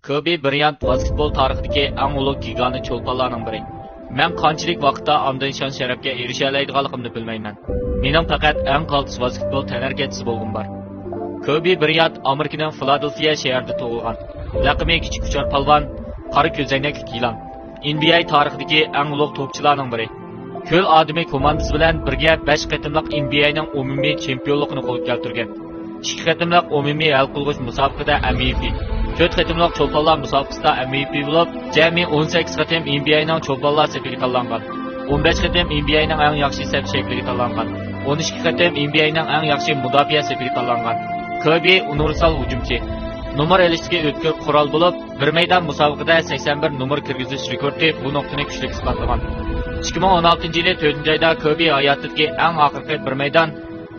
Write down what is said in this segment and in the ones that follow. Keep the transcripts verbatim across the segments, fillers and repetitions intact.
كوبى بريانت ۋاسكېتبول تارىخىدىكى ئەڭ ئۇلۇغ گىگانت چولپانلارنىڭ بىرى. مەن قانچىلىك ۋاقىتتا ئاندىن شان-شەرەپكە ئېرىشەلەيدىغانلىقىمنى بىلمەيمەن. مېنىڭ پەقەت ئەڭ قالتىس ۋاسكېتبول تەنھەرىكەتچىسى بولغۇم بار. كوبى بريانت ئامېرىكىنىڭ فىلادېلفىيە شەھىرىدە تۇغۇلغان. لەقىمى كىچىك ئۇچار پالۋان، قارا كۆزەينەكلىك يىلان. ئېن بى ئەي تارىخىدىكى ئەڭ ئۇلۇغ توپچىلارنىڭ بىرى. كۆل ئادىمى كوماندىسى بىلەن بىرگە بەش قېتىملىق ئېن بى ئەينىڭ ئومۇمىي چېمپىيونلۇقىنى قولغا كەلتۈرگەن. ئىككى قېتىملىق ئومۇمىي ھەل قىلغۇچ مۇسابىقىدە ئەم ۋى پى، تۆت قېتىملىق چولپانلار مۇسابىقىسىدا ئەم ۋى پى بولۇپ، جەمئىي ئون سەككىز قېتىم ئېن بى ئەينىڭ چولپانلار سېپىگە تاللانغان. ئون بەش قېتىم ئېن بى ئەينىڭ ئەڭ ياخشى سەپ شەكلىگە تاللانغان. ئون ئىككى قېتىم ئېن بى ئەينىڭ ئەڭ ياخشى مۇداپىئە سېپىگە تاللانغان. كوبى ئۇنىۋېرسال ھۇجۇمچى. نومۇر ئېلىشتىكى ئۆتكۈر قورال بولۇپ، بىر مەيدان مۇسابىقىدە سەكسەن بىر نومۇر كىرگۈزۈش رېكورتى بۇ نۇقتىنى كۈچلۈك ئىسپاتلىغان. ئىككى مىڭ ئون ئالتىنچى يىلى تۆتىنچى ئايدا كوبى ھاياتىدىكى ئەڭ ئاخىرقى بىر مەيدان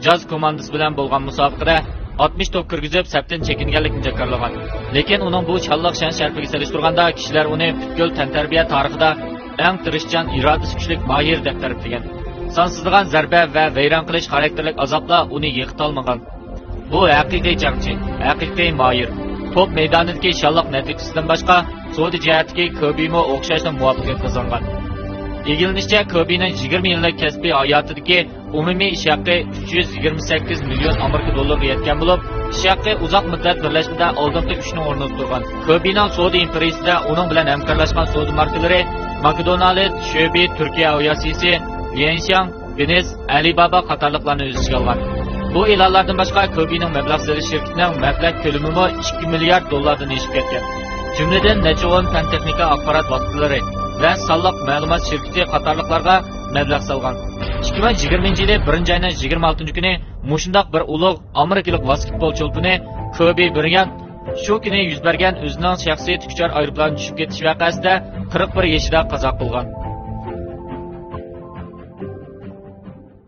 جاز كوماندىسى بىلەن بولغان مۇسابىقىدە ئاتمىش توپ كىرگۈزۈپ، سەپتىن چېكىنگەنلىكىنى جاكارلىغان. لېكىن ئۇنىڭ بۇ شانلىق شان-شەرىپىگە سېلىشتۇرغاندا، كىشىلەر ئۇنى پۈتكۈل تەنتەربىيە تارىخىدا ئەڭ تىرىشچان، ئىرادىسى كۈچلۈك ماھىر دەپ تەرىپلىگەن. سانسىزلىغان زەربە ۋە ۋەيران قىلىش خاراكتېرلىك ئازابلار ئۇنى يىقىتالمىغان. بۇ ھەقىقىي جەڭچى، ھەقىقىي ماھىر. توپ مەيدانىدىكى شانلىق نەتىجىسىدىن باشقا، سودا جەھەتتىكى كوبىمۇ ئوخشاشلا مۇۋەپپەقىيەت قازانغان. ئىگىلىنىشىچە، كوبىنىڭ يىگىرمە يىللىق كەسپىي ھاياتىدىكى ئومۇمىي ئىش ھەققى ئۈچ يۈز يىگىرمە سەككىز مىليون ئامېرىكا دوللىرىغا يەتكەن بولۇپ، ئىش ھەققى ئۇزاق مۇددەت بىرلەشمىدە ئالدىنقى ئۈچنىڭ ئورنىدا تۇرغان. كوبىنىڭ سودا ئىمپېرىيىسىدە ئۇنىڭ بىلەن ھەمكارلاشقان سودا ماركىلىرى ماكدونالد، شۆبى، تۈركىيە ئاۋىئاتسىيىسى، ليەنشياڭ، بىنىز، ئەلىبابا قاتارلىقلارنى ئۆز ئىچىگە ئالغان. بۇ ئېلانلاردىن باشقا، كوبىنىڭ مەبلەغ سېلىش شىركىتىنىڭ مەبلەغ كۆلىمىمۇ ئىككى مىليارد دوللاردىن ئېشىپ كەتكەن. جۈملىدىن نەچچە ئون پەن-تېخنىكا ئاخبارات ۋاسىتىلىرى ۋە سانلىق مەلۇمات شىركىتى قاتارلىقلارغا مەبلەغ سالغان. ئىككى مىڭ يىگىرمىنچى يىلى بىرىنچى ئاينىڭ يىگىرمە ئالتىنچى كۈنى مۇشۇنداق بىر ئۇلۇغ ئامېرىكىلىق ۋاسكېتبول چولپىنى كوبى بريانت شۇ كۈنى يۈز بەرگەن ئۆزىنىڭ شەخسىي تىكۇچار ئايروپىلانى چۈشۈپ كېتىش ۋەقەسىدە قىرىق بىر يېشىدا قازا قىلغان.